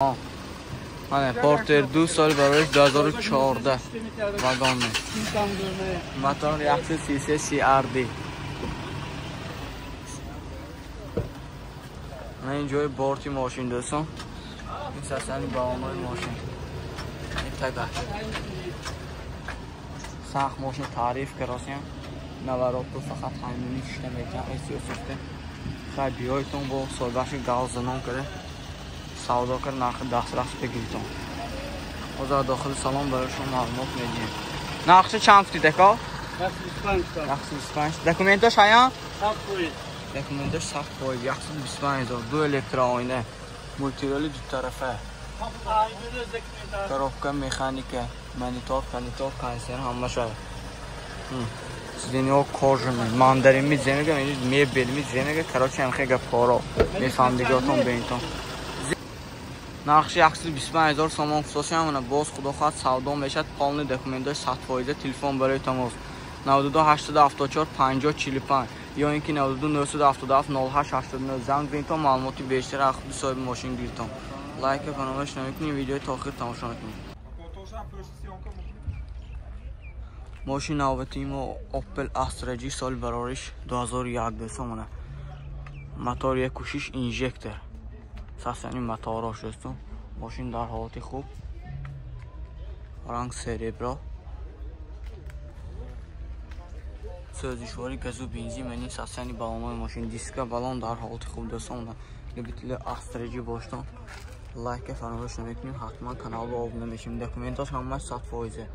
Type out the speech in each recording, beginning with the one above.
Мана Портер 2 сол барои 2014 вагон. Мотор 133 CRD. Мана ин ҷои борти мошин дӯстон. Ин сасани балонои мошин. Ин тага. Сахт мошин таъриф карасем. Навороту фақат ҳамини шишта метиҳам. Эсиёсуфте. Хай биёйтон бо солбахши гав занон кара. Савдо кар нархи дастрас бигиритон. Ҳозир дохили салон барои шумо маълумот медиҳем. Нархи чанд футид ака? 125. Документаш ҳаян? 100%. Документаш 100%. 125 ҳазор. Ду электроойна. Мультироли дутарафа. Коробка механика, монитор, панитор, кондиционер ҳамааш. Сиденья кожаный, мандарин миземега, мебел миземега, короче, ҳамхе гапҳоро мефаҳмдиготон беинтон. Нархи 125 ҳазор сомон хусусиям, ана боз худо хоҳад савдо мешад, полный документош 100%, телефон барои тамос 92 874 50 45 ё ин ки 92 977 08 89 занг бинтон, маълумоти бештар аз худи соҳиби мошин гиритон. Лайка фаромӯш намекунем, видеои то охир тамошо мекунем. Мошин навбатии мо Opel Astra G соли барориш 2001 дӯстон, ана мотор 1.6 инжектор. Сасани моторош дӯстон. Мошин дар ҳолати хуб. Ранг серебро. Сӯзишвори газу бензин, мани сасани балонои мошин, диска балон дар ҳолати хуб дӯстон. Любители Astra G боштон. Лайка фаромӯш намекунем, ҳатман каналро обуна мешавем. Документаш ҳамааш 100%.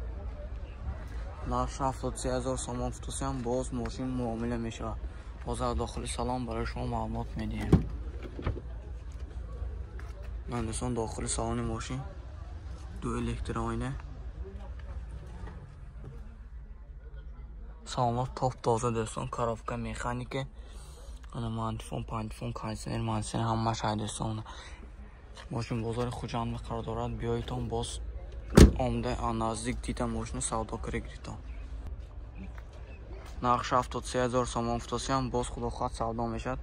Нархи 73 ҳазор сомон футусиам боз мошин муомила мешавад. Ҳозир дохили салон барои шумо маълумот медиҳем. Ман дӯстон дохили салони мошин ду электроойна. Салонҳо топ тоза дӯстон, коробка механика, ана мантифон, пантифон, кондиционер, мантифон ҳамааш ҳай дӯстон. Мошин бозори Хуҷанд қарор дорад. Биёитон боз омда наздик дида мошина савдо кара гиритон. Нархи 73 ҳазор сомон футосиам боз худо хоҳад савдо мешавад.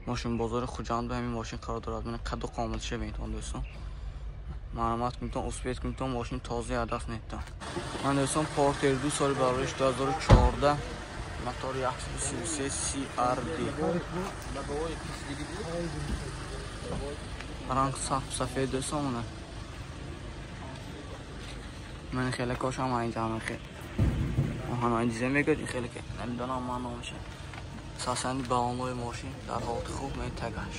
Мошин бозори Хуҷанд ҳамин мошин қарор дорад. Мана қаду қоматиша бинитон дӯстон. Марҳамат кунитон, успеть кунитон, мошин тоза аз даст нетон. Ман дӯстон Портер 2 соли барориш 2014 мотор 133 CRD. Ранг сафед дӯстон. Ман хеле кошам инҷа ҳама хел. Оҳан дизе мегӯяд ин хеле ки намедонам ман номаша. Сасани балонои мошин дар ҳолати хуб, мен тагаш.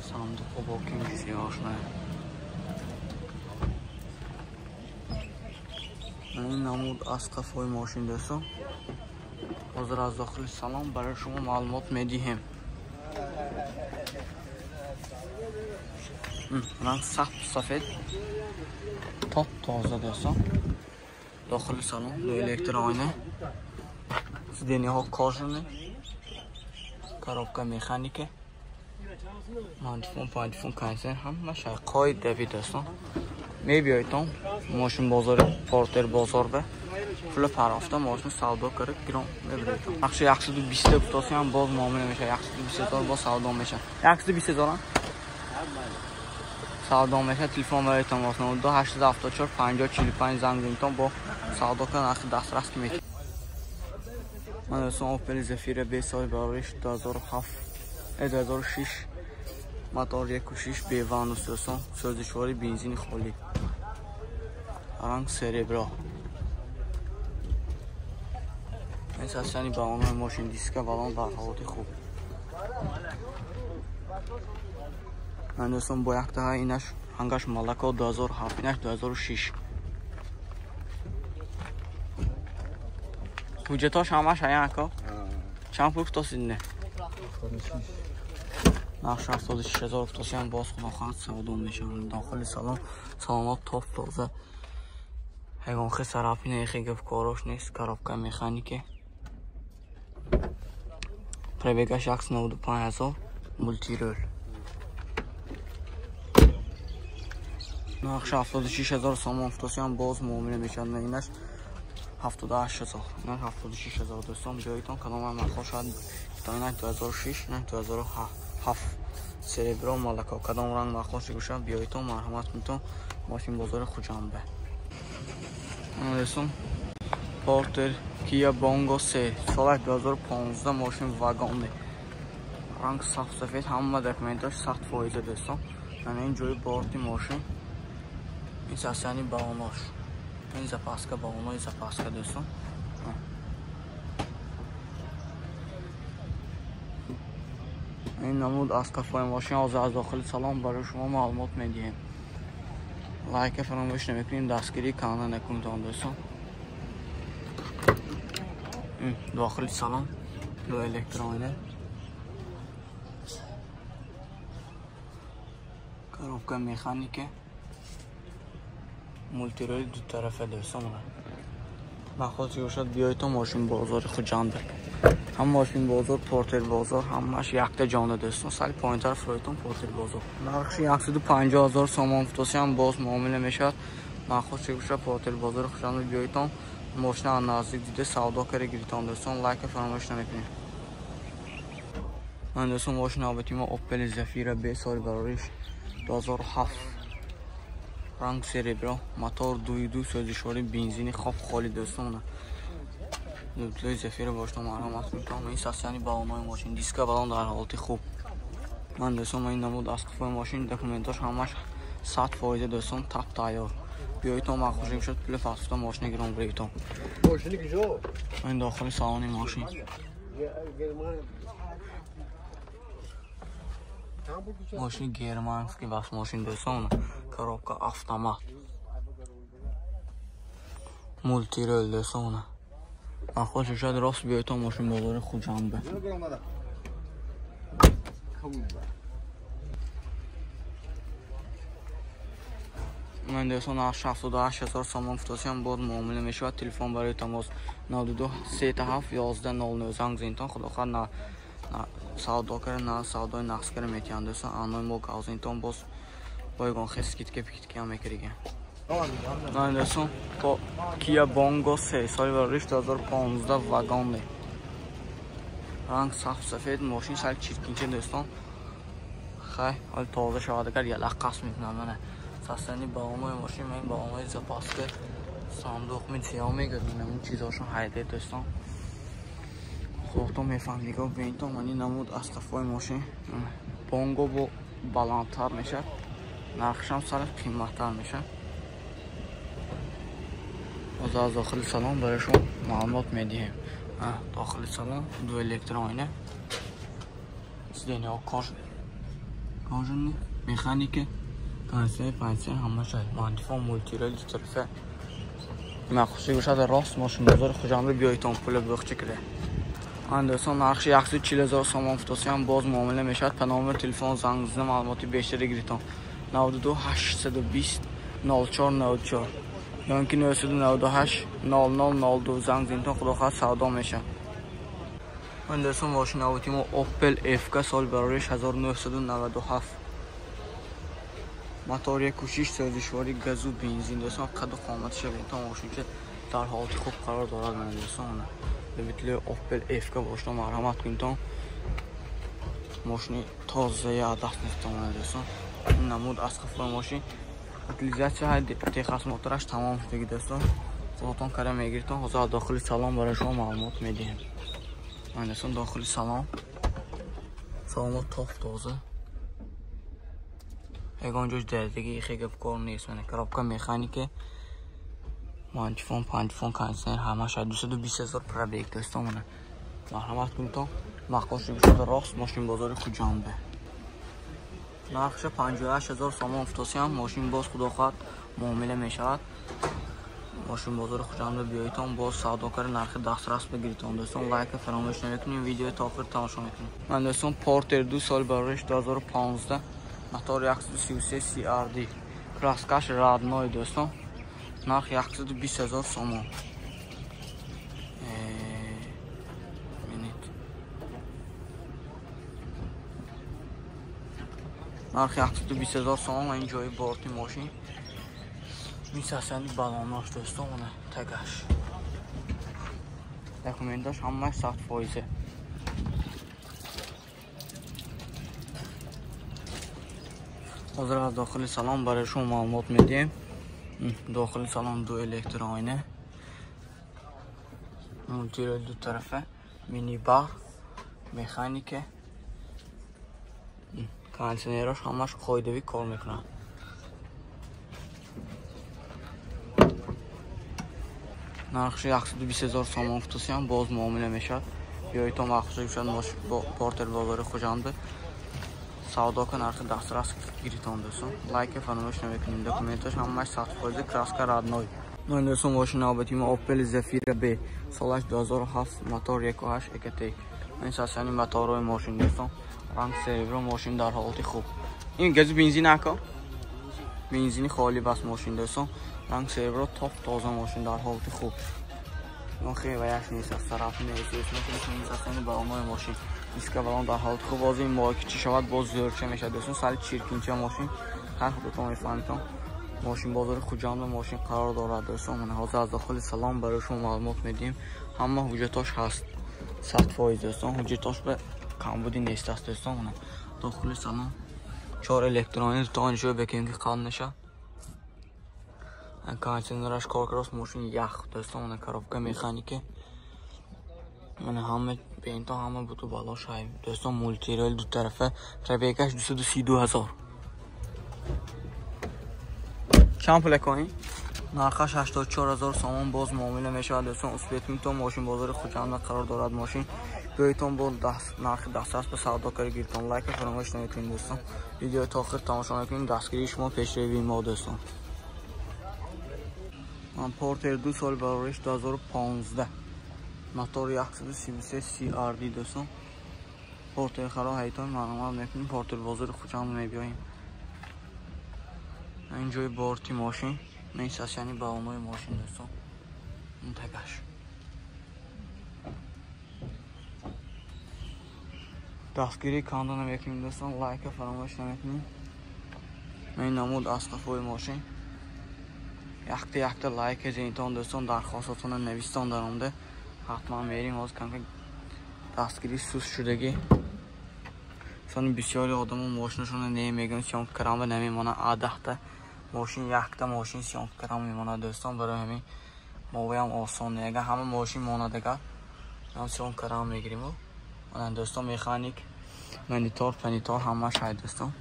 Сандуқо бо ким сиёшна. Ин намуд аз қафои мошин дӯстон. Ҳозир аз дохили салон барои шумо маълумот медиҳем. Ранг сафед, топ тоза дӯстон. Дохили салон ду электроойна, сиденьяҳо кожаный, коробка механика, мантифон, пантифон, кондиционер ҳамааш қоидави дӯстон. Мебиёйтон мошин бозори Портер бозор ба пула парофта мошин савдо кара гирон мебиёйтон. Нархи 120 футосиам боз муомила мешавад. 120 ҳазор боз савдо мешавад. 120 ҳазор савдо мешавад. Телефон барои тамос 92 874 50 45 занг занитон бо савдо кара нархи дастрас ки метавонед. Ман дӯстон Opel Zafira B соли барориш 2007 2006 мотор 1.6 беванус дӯстон, сӯзишвори бензини холӣ, ранг серебро. Ин сасани балонои мошин, диска балон дар ҳолати хуб. Ман дӯстон бо яктаҳа инаш рангаш малако 2007, инаш 2006. Ҳуҷҷатош ҳамааш ҳаян ака? Чанд пул футосид не? Нархи 76 ҳазор футосиам боз худо хоҳад савдо мешавад. Дохили салон салонҳо топ тоза. Ягонхе сарафи нехе гапкорош нест, коробка механика. Пробегаш 195 ҳазор, мултирол. Нархи 76 ҳазор сомон футосиам боз муомила мешавад. Инаш 78 ҳазор, инаш 76 ҳазор дӯстон. Биёитон кадомай махор шояд, инаш 2006, инаш 2007. Серебро малако. Кадом ранг махлос бошад биёитон марҳамат кунтон мошин бозори Хуҷанд. Дӯстон Портер Kia Bongo 3 соли 2015 мошин вагонне. Ранг саф сафед, ҳама документаш 100% дӯстон. Яъне ин ҷои борти мошин, ин сасяни балонош, ин запаска, балонои запаска дӯстон. Ин намуд аз қафои мошин ҳозир аз дохили салон барои шумо маълумот медиҳем. Лайка фаромӯш намекунем, дастгирӣ канда накунтон дӯстон. Дохили салон ду электроина, коробка механика, мултирол ду тарафа дӯстон. Махоси бошад биёед мошин бозори Хуҷанд. Ҳам мошин бозор, Портер бозор, ҳамаш якта ҷонда дӯстон. Сали поинтар фуроитон Портер бозор. Нархи 150 000 сомон футосиам боз муомила мешавад. Махоси бошад Портер бозори Хуҷанд биёедтон мошина наздик дида савдо карда гиритон дӯстон. Лайка фаромӯш намекунем. Ман дӯстон мошин навбати мо Opel Zafira B соли барориш 2007 ранг серебро, мотор 2.2 сӯзишвори бензини хоб холи дӯстон. Дӯтлои Зафира бошад марҳамат кунтон. Ин сасяни балонои мошин, диска балон дар ҳолати хуб. Ман дӯстон ин намуд аз қафои мошин, документош ҳамаш 100% дӯстон, тап тайёр. Биёитон махушим шуд пули фасфута мошина гирон биритон. Ин дохили салони мошин. Мошини германский бас мошин дӯстон. Коробка автомат, мултирол дӯстон. Махош шуд рост биёитон мошин бозори Хуҷанд. Ман дӯстон 68 000 сомон футосиам боз муомила мешавад. Телефон барои тамос 92 37 11 00 занг зинтон. Худо хоҳад на савдо кара, на савдои нақс кара метиҳанд дӯстон. Анои мо гавзинтон боз бойгон хес скидка пикитка мекардига. Ман дӯстон Kia Bongo 3 соли барориш 2015 вагонне. Ранг саф сафед, мошин сал чиркинча дӯстон. Хай, ҳол тоза шавад агар ялақ қасм мекунам мана. Састани балонои мошин, ин балонои запаска, сандуқ митиё мегӯяд, ин чизошон ҳайде дӯстон. Худатон мефаҳмед, нигоҳ бинтон, ман ин намуд аз қафои мошин Бонго бо баландтар мешавад, нархшам сар қиматтар мешавад. Ҳозир аз дохили салон барои шумо маълумот медиҳем. Дохили салон ду электроина, сиденьяҳо кожаный, механика, кондитсионер, пансионер ҳамааш ҳаст. Мантифон, мултирол ду тарафа. Махсуси бошад рост мошин бозори Хуҷанд биёитон пули буғча кира. Ман дӯстон нархи 140 000 сомон футосиам боз муомила мешавад. Па номер телефон занг зада маълумоти бештаре гиритон. 92 820 04 04 ё инки 998 00 02 занг зинтон. Худо хоҳад савдо мешавад. Ман дӯстон мошин навбати мо Opel FK соли барориш 1997 мотор 1.6 сӯзишвори газу бензин дӯстон. Қаду қоматаша бинтон мошинча дар ҳолати хуб қарор дорад. Ман дӯстон любители Opel FK бошад марҳамат кунтон. Мошини тозаи адаст нестон дӯстон. Ин намуд аз қафои мошин утилизатсия техосмотраш тамом шудаги дӯстон. Худатон кара мегиритон. Ҳозир аз дохили салон барои шумо маълумот медиҳем. Ман дӯстон дохили салон, салоно тоф тоза, ягон ҷош дардиги ихе гап кор нест. Мана коробка механика, мантифон, пантифон, кондитсионер ҳамаш 220 000 пробег дӯстон. Мана марҳамат кунтон. Махош бошад рост мошин бозори Хуҷанд. Нархша 58 000 сомон футосиам мошин боз худо хоҳад муомила мешавад. Мошин бозори Хуҷанд биёитон боз савдо кара нархи дастрас бигиритон дӯстон. Лайка фаромӯш намекунем, видеои то охир тамошо мекунем. Ман дӯстон Портер 2 соли барориш 2015 мотор 133 CRD, краскаш родной дӯстон. Нарх 120 000 сомон. Нархи 120 000 сомон. Ин ҷои борти мошин, мисасани балонош дӯстон, тагаш документаш ҳамаш 100%. Ҳозир аз дохили салон барои шумо маълумот медиҳем. Дохили салон ду электроойна, мултирол ду тарафа, мини-бар, механика, кондитсионераш ҳамаш қоидавӣ кор мекунад. Нархи 120 000 сомон гуфтасиям, боз муомила мешавад. Биёед то махсус шуд Портер бозори Хуҷанд савдо ка нархи дастрас гиритон дӯстон. Лайк фаромӯш намекунем. Документаш ҳамаш 100%, краска родной. Дӯстон, мошин навбати мо Opel Zafira B, солаш 2007, мотор 1.8 EKT. Ин сасани моторҳои мошин дӯстон. Ранг серебро, мошин дар ҳолати хуб. Ин газу бензин ака? Бензини холӣ бас мошин дӯстон. Ранг серебро, топ тоза, мошин дар ҳолати хуб. Он хеле ваяш нест, аз тараф нест, ин сасани балонои мошин. Диска балон дар ҳолати хуб. Боз ин моҳи ки чӣ шавад, боз зӯрча мешавад дӯстон. Сали чиркинча мошин, ҳар худатон мефаҳмитон. Мошин бозори Хуҷанд мошин қарор дорад дӯстон. Ман ҳозир аз дохили салон барои шумо маълумот медиҳем. Ҳама ҳуҷҷатош ҳаст 100% дӯстон. Ҳуҷҷатош ба камбудӣ нест аст дӯстон. Ман дохили салон 4 электронӣ, то нишон бекем ки қанд нашад. Кондитсионераш кор кардааст, мошин ях дӯстон. Ман коробка механика, ман ҳама бенто ҳама буту бало шай дӯстон. Мултирол ду тарафа, пробегаш 232 000. Чанд пул кунӣ? Нархаш 84 000 сомон, боз муомила мешавад дӯстон. Успетмитон мошин бозори Хуҷанд қарор дорад мошин. Биёедтон бо нархи дастрас ба савдо карда гиритон. Лайк фаромӯш намекунед дӯстон. Видео то охир тамошо мекунем. Дастгирии шумо пешравии мо дӯстон. Ман Портер 2 сол барориш 2015, мотор 133 CRD дӯстон. Портер харо ҳайтон маълумот мекунем. Портер бозори Хуҷанд мебиёем. Ин ҷои борти мошин, ин сасяни балонои мошин дӯстон. Ин тагаш. Дастгирӣ канда намекунем дӯстон, лайка фаромӯш намекунем. Ин намуд аз қафои мошин. Якта якта лайк зенитон дӯстон, дархостатонро навистон дар омда. Ҳатман мерим. Ҳозир камка дастгирӣ суст шудагӣ. Сони бисёри одамо мошинашонро намегӯянд, съёмка кардан намемонад. Адаҳта мошин, якта мошин съёмка кардан мемонад дӯстон. Барои ҳамин моваям осон не. Агар ҳама мошин монад, агар ҳам съёмка кардан мегирем. Мана дӯстон, механик, монитор, панитор ҳамаш ҳай дӯстон.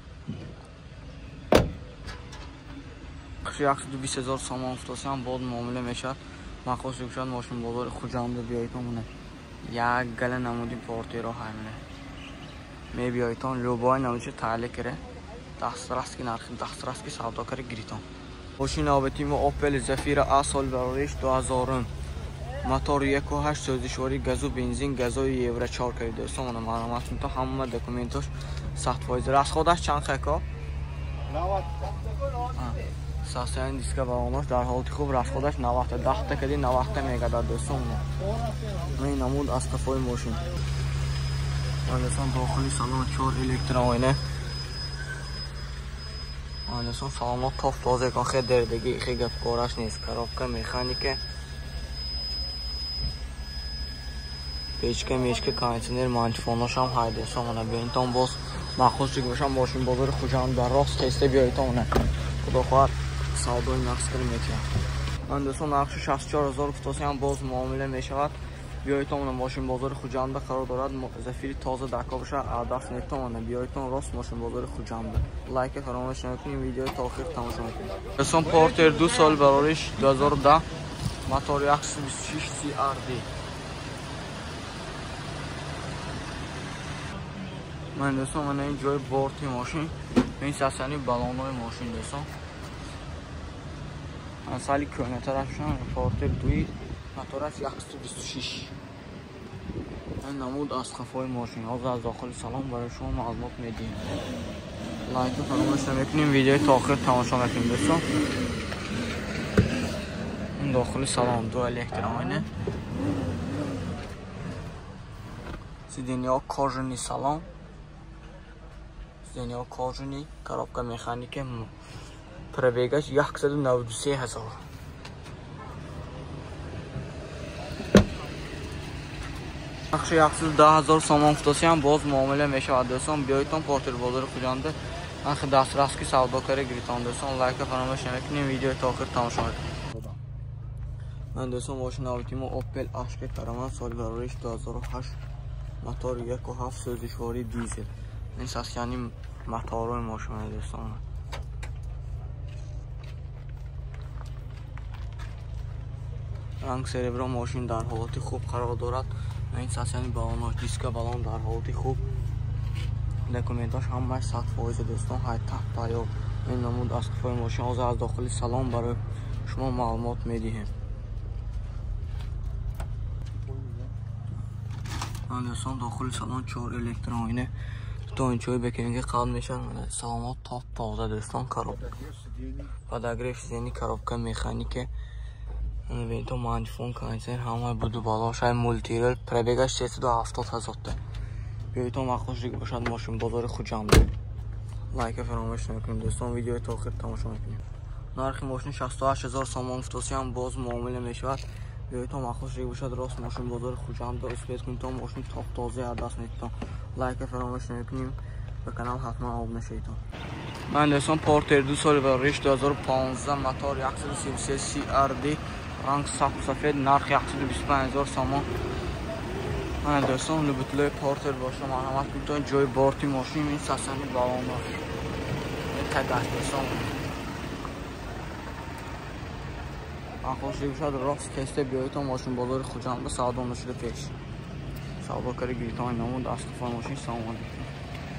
120 000 сомон гуфтасиам, боз муомила мешавад. Махсус шуд мошин бозори Хуҷанд биёедтон. Мана як гала намуди Портеро ҳай мана мебиёедтон. Любой намудчи таълиқ кара, дастраски нархи дастраски савдо кара гиритон. Мошин навбати мо Opel Zafira A, сол барориш 2000, мотор 1.8, сӯзишворӣ газу бензин, газои евро 4 кари дӯстон. Мана маълумот метон, ҳама документош 100%. Расходаш чанд хако? 90. Сасяни диска балонош дар ҳолати хуб, расходаш 90, 10 та кади 90 та мегардад дӯстон. Ин намуд аз қафои мошин. Дӯстон, дохили салон 4 электроойна. Дӯстон, салонҳо топ тоза, кон хеле дердагӣ, хеле гапкораш нест. Коробка механика, печка, мечка, кондитсионер, мантифонаш ҳам ҳай дӯстон. Мана биёедтон, боз махсус бошам мошин бозори Хуҷанд дар рост теста биёедтон. Мана худо хоҳад савдои нақс кара метиҳад. Ман дӯстон, нархи 64 000 гуфтасиам, боз муомила мешавад. Биёедтон, мана мошин бозори Хуҷанд қарор дорад. Зафири тоза дако боша, даст нетон. Мана биёедтон рост мошин бозори Хуҷанд. Лайк фаромӯш намекунем, видео то охир тамошо мекунем. Дӯстон, Портер 2 сол барориш 2010, мотор 126 CRD. Ман дӯстон, мана ин ҷои борти мошин, ин сасани балонои мошин дӯстон. Сали кӯҳнатарашон Портер 2, мотораш 126. Ин намуд аз қафои мошин. Ҳозир аз дохили салон барои шумо маълумот медиҳем. Лайк фаромӯш намекунем, видеои то охир тамошо мекунем дӯстон. Ин дохили салон ду электроойна, сиденья кожаный салон, сиденья кожаный, коробка механика, пробегаш 193 000. Нархи 110 000 сомон гуфтасиам, боз муомила мешавад дӯстон. Биёедтон Портер бозори Хуҷанд Нархи дастрас ки савдо карда гиритон дӯстон. Лайка фаромӯш намекунем, видеои то охир тамошо мекунем. Ман дӯстон мошин навбати мо Opel Astra Caravan соли барориш 2008 мотор 1.7 сӯзишвории дизел. Ин сасяни моторҳои мошин дӯстон. Ранг серебро мошин дар ҳолати хуб қарор дорад. Ин сасяни балонаш, диска балон дар ҳолати хуб. Документаш ҳамааш 100% дӯстон, ҳай тайёр. Ин намуд аз қафои мошин ҳозир аз дохили салон барои шумо маълумот медиҳем. Дӯстон дохили салон 4 электроине, то инчои бекенги қалб мешавад. Салонҳо топ тоза дӯстон, коробка подогрев сиденья, коробка механика, винто, магнитофон, кондиционер, ҳама буду балош, ҳай мультирел, пробегаш 370 ҳазорта. Биёед махлушик бошад мошин бозори Хуҷанд. Лайка фаромӯш накунед дӯстон, видеои то охир тамошо мекунем. Нархи мошин 68 ҳазор сомон футосиям боз муомила мешавад. Биёед махлушик бошад рост мошин бозори Хуҷанд успед кунед, то мошин топ тоза аз даст медиҳед. Лайка фаромӯш накунем, ба канал ҳатман обуна шавед. Ман дӯстон Портер 2 соли барориш 2015 мотор 133 CRD ранг сафед, нарх 125 ҳазор сомон. Ман дӯстон любителои Портер боша марҳамат кунед, ҷои борти мошин ин сасани балонаш. Ин тагаш дӯстон. Махлушик бошад рост тесте биёед мошин бозори Хуҷанд ба савдо нашуда пеш. Савдо карда гиритон намуд аз қафои мошин. Салом алейкум.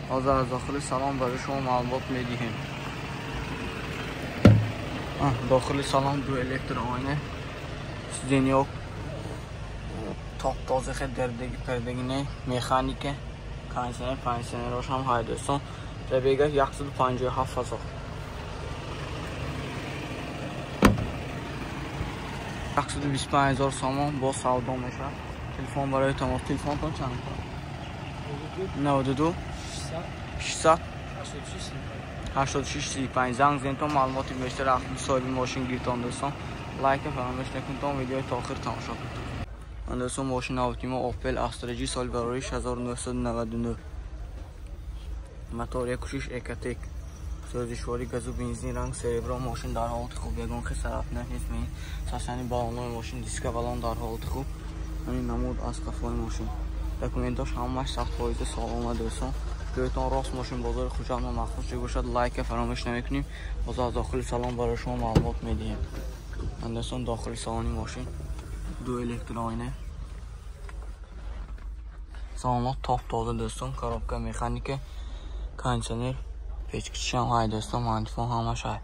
Ҳозир аз дохили салон барои шумо маълумот медиҳем. Дохили салон ду электроойна, сиденья топ тоза, хел дердеги пердеги не, механика, кондиционер, кондиционерош ҳам ҳай дӯстон. Пробегаш 157 ҳазор. 125 ҳазор сомон бо савдо мешавад. Телефон барои тамос. Телефонтон чанд? 92 600 86 35. Занг занед, маълумоти бештар аз соҳиби мошин гиритон дӯстон. Лайка фаромӯш накунед, видеои то охир тамошо кунед. Дӯстон мошин навбати мо Opel Astra G соли барориш 1999 мотор 1.6 Ecotec сӯзишворӣ газу бензин, ранг серебро, мошин дар ҳолати хуб, ягон хисарат нест. Сасани балонҳои мошин, диска балон дар ҳолати хуб. Ин намуд аз қафои мошин. Документаш ҳамааш 100% солома дӯстон. Биёедтон рост мошин бозори Хуҷанд махлушик бошад, лайка фаромӯш намекунем. Боз аз дохили салон барои шумо маълумот медиҳем. Дӯстон дохили салони мошин ду электроойна, салонҳо топ тоза дӯстон, коробка механика, кондиционер, печкичи ҳам ҳай дӯстон, магнитофон ҳамаш ҳай.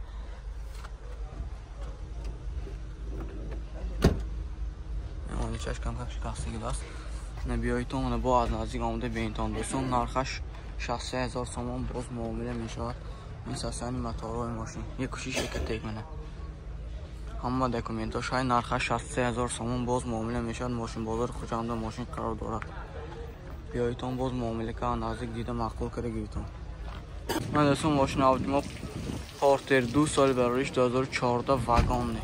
Оничаш камкам шикастагӣ аст. Биёедтон бо аз наздик омода бинедтон дӯстон. Нархаш 63 ҳазор сомон боз муомила мешавад. Ин сасани моторҳои мошин 1.6 Ecotec мена. Ҳама документош ҳай, нархаш 63 ҳазор сомон боз муомила мешавад. Мошин бозори Хуҷанда мошин қарор дорад. Биёедтон боз муомила карда наздик дида маъқул карда гиритон. Ман дӯстон мошин навбати мо Портер 2 соли барориш 2014 вагонне.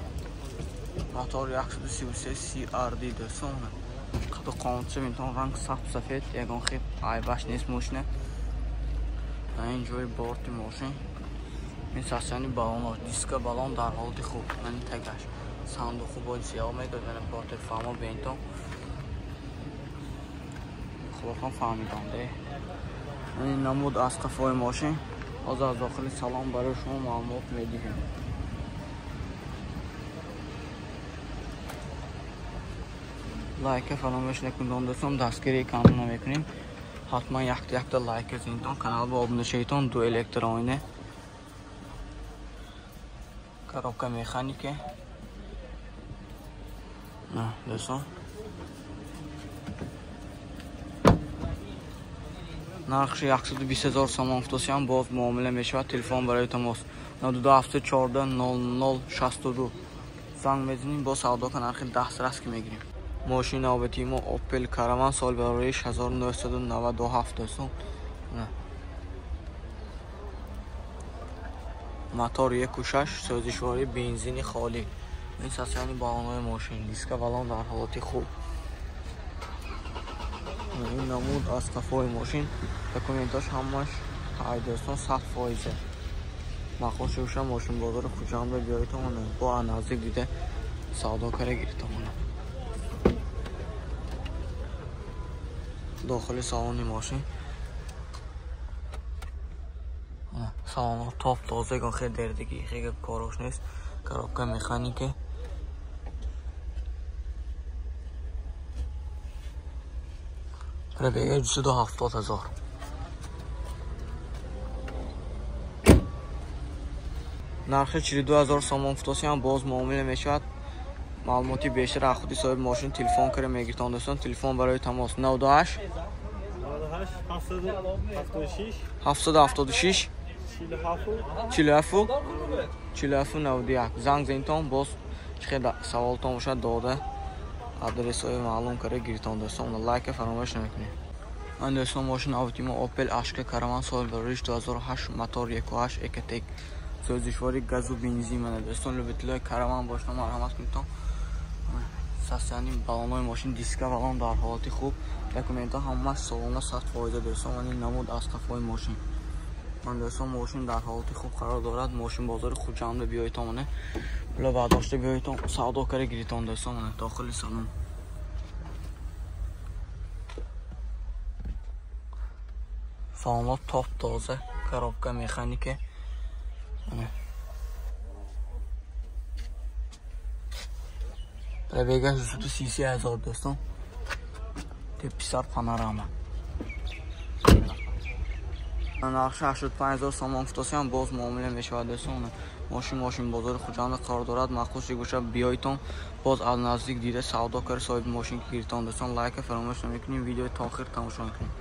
Мотор 133 CRD дӯстон. Қаду қонча бинтон, ранг сафед, ягон хел айбаш нест мошина. Ин ҷои борти мошин. Ин сасяни балонаш, диска балон дар ҳолати хуб. Ман тагаш сандуқу бо сиёҳ мегӯяд, мана Портер фаҳмо бинтон. Худохон фаҳмидам де. Ин намуд аз қафои мошин. Ҳозир аз дохили салон барои шумо маълумот медиҳем. Лайка фаромӯш накунед дӯстон, дастгирии канал намекунем. Ҳатман якта лайк занед, канал ба обуна шавед. Ду электроойна, коробка механика. Дӯстон нархи 120 ҳазор сомон футосиям боз муомила мешавад. Телефон барои тамос 92 14 00 62. Занг мезанем, бо савдо ка нархи дастрас ки мегирем. Мошини навбати мо Opel Caravan соли барориш 1997 дӯстон. Мотор 1.6 сӯзишворӣ бензини холӣ. Ин сасяни балонҳои мошин, диска балон дар ҳолати хуб. Ин намуд аз қафои мошин. Документаш ҳамаш ҳай дӯстон 100%. Маъқул шуда мошин бозори Хуҷанд биёйтон, бо наздик дида савдо кара гиритон. Дохили салони мошин салон топ тоза, ягон хел дердагӣ, хел корош нест. Коробка механика. Пробега 270 ҳазор. Нархи 42 ҳазор сомон футосиям боз муомила мешавад. Маълумоти бештар аз худи соҳиби мошин телефон кара мегиртон дӯстон. Телефон барои тамос 98 776 47 47 91. Занг занитон, боз чӣ хел саволтон бошад дода адресҳои маълум кара гиритон дӯстон. Лайка фаромӯш намекунед. Ман дӯстон мошин автимо Opel Ashka Caravan соли 2008, мотор 1.8 Ecotec, сӯзишвори газу бензин. Мана дӯстон любителои караван бошад марҳамат кунедтон. Састани балонҳои мошин диска балон дар ҳолати хуб, документҳо ҳамааш солона 100% дӯстон. Ман ин намуд аз қафои мошин. Ман дӯстон мошин дар ҳолати хуб қарор дорад. Мошин бозори Хуҷанд биёйтон, мана пула бардошта биёйтон, савдо кара гиритон дӯстон. Мана дохили салон. Салонҳо топ тоза, коробка механика. Пробегаш 233 ҳазор дӯстон. Теписар панорама. Нархи 85 ҳазор сомон футосиям боз муомила мешавад дӯстон. Мошин бозори Хуҷанд қарор дорад. Маъқул шуда бошад биёйтон, боз аз наздик дида савдо кара соҳиби мошин гиритон дӯстон. Лайка фаромӯш намекунем, видеои то охир тамошо мекунем.